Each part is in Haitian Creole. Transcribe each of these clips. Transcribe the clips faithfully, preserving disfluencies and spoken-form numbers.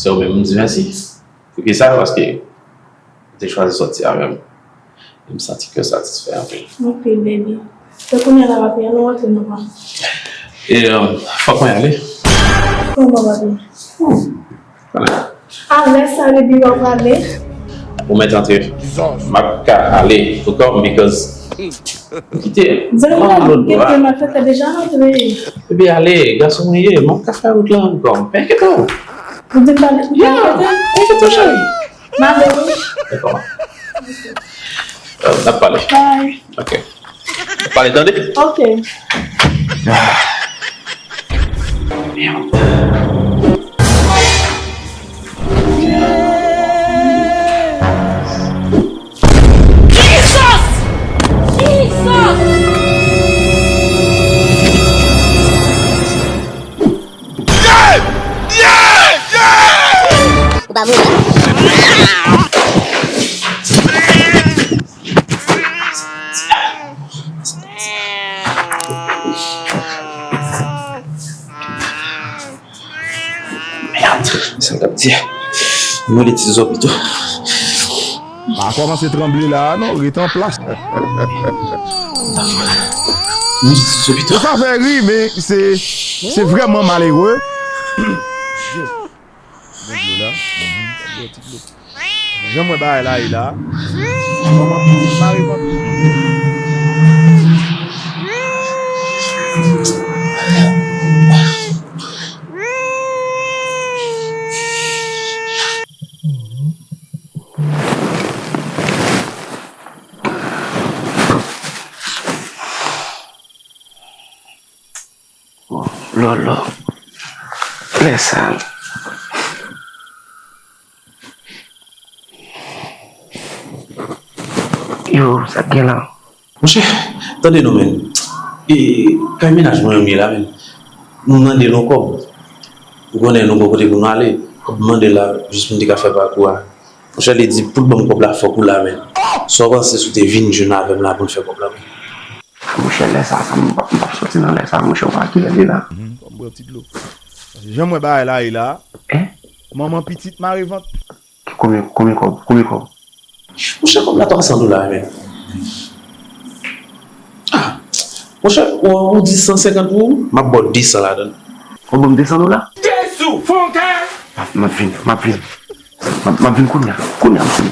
Se ou menm m di mèsi. Poukisa? Paske ou te chwazi sòti avè m. E m santi ke w satisfè anpil. Anpil, baby. Se kounye a la w ap ye, nou rantre nou pran. E, um, fòk mwen ale. Kòman, baby? Alè sa, baby, w ap ale? Ou mèt antre. M ap ka ale pou kò m, because m kite. Di m la, m kite, m ap fè deja rantre. Baby, ale, gason mwen ye, m ap ka fè wout la ankò. Pa enkyete w. Ou di m pa, pa enkyete w. Pa enkyete w, cheri. M ale, wi. Dakò. Euh, n ap pale. Bye. Ok. N ap pale, tande? Ok. Ah. Merde. Jesus! Jesus! Yeah! Yeah! Yeah! Ou pa mouri. Mèd, sa l ap di a. M rele ti Zòbito. Pa kòmanse tranble la a non, rete an plas. M rele ti Zòbito. Sa fè ri, men se, se vrèman malere. Bon dlo la. Mhm. Jan m wè bagay la ye la. Manman pitit mare vant. Lòlò. Lè sa. Yo, sa k gen la? Monchè, tande non, men. E, kay mennaj mwen menm ye la, men. M mande nou kòb. Ou konnen nou gon kote pou nou ale. Kòb m mande la, jis pou m te ka fè pakou a. Monchè, li di, pou l ban m kòb la, fòk ou la, men. Sa w panse si w te vin jwenn avè m la pou n fè kòb la, men? Ah, monchè, lè sa, sa, m p ap, m p ap soti nan lè sa, monchè, ou pa kilè li la. Mhm, ban m bwè yon ti dlo. Jan m wè bagay la ye la. Hein? Manman pitit mare vant. Konbyen, konbyen kòb? Konbyen kòb? Monchè, kòb la twa san dola, men. Ah, monchè, ou, ou di san senkant pou ou, m ap ba w de san ladan l. Ou ban m de san dola? Jezi, fon kè! M ap, m ap vin, m ap vin. M ap, m ap vin kounye a. Kounye a, m ap vin.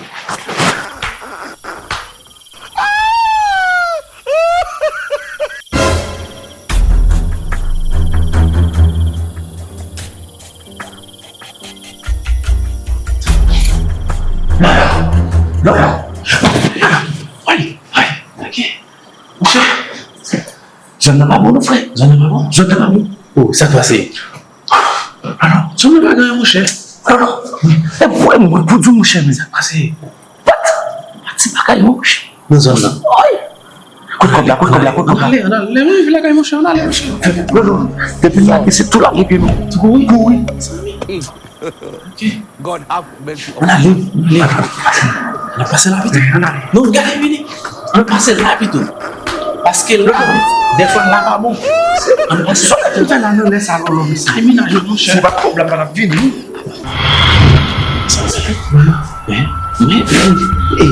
Lòlò! Lòlò! Ay! Ay! Monchè! Zòn nan pa bon non, frè. Zòn nan pa bon. Zòn nan pa bon. Oh, sa k pase? Alò, zòn nan pa gen anyen, monchè. Alò, e mwen, mwen, pou di w, monchè, men sa k pase? What? Pa ti bagay, monchè. Nan zòn nan. Woy! Kot kòb la, kot kòb la, kot kòb la? Ann ale, ann ale, ann ale, ann ale, monchè, ann ale, monchè. Non, non, depi l lage, se tou lage pye nou. Tou kouri? Kouri. Ok. God have mercy upon us. Ann ale, ann ale. Ann pase la pito. Ann ale. Non, gade vini. Ann pase la pito. Paske la, dèfwa la pa bon. Ann pase. Sa w ap fè la nan lè sa, Lòlò, mesye? Kay mennaj la, monchè. Si pa t kòb la, pa t ap vini. Sa se fèt. Men, men, men, e,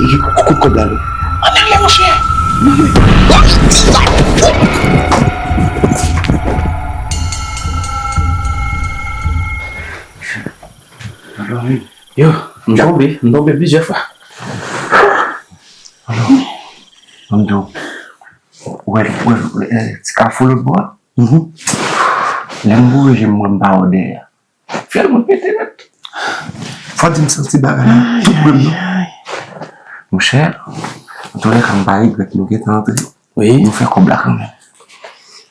kout kòb la, non. Ann ale, monchè. Ann ale. Yo, m tonbe, m tonbe plizyè fwa. Alò, ban m di w, ou wè, ou wè, e, ti kafou lòt bò a? Mhm. Lè m boure je m, m wè m pa wè dèyè a. Fyèl mwen pete nèt. Fò di m santi bagay la tout pran m non. Monchè, antoulèka, m pa regrèt nou gentan antre. Wi. Nou fè kòb la kanmenm.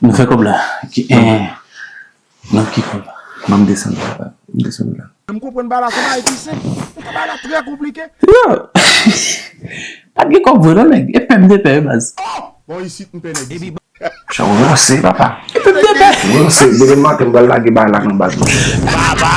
Nou fè kòb la. Ki, eh, nan ki kòb la? Ban m desann la, papa. M desann la. M konprann bagay la, se bagay ki senp. Ou ka bagay la trè konplike. Yo! Pa t gen kòb vre non, nèg. E pè m te pè, wi, baz. Bon, isit, m pè nèg isit. Chan w ranse, papa. Epi m te pè. Ranse, demen maten m pral lage bagay la nan baz mwen. Papa.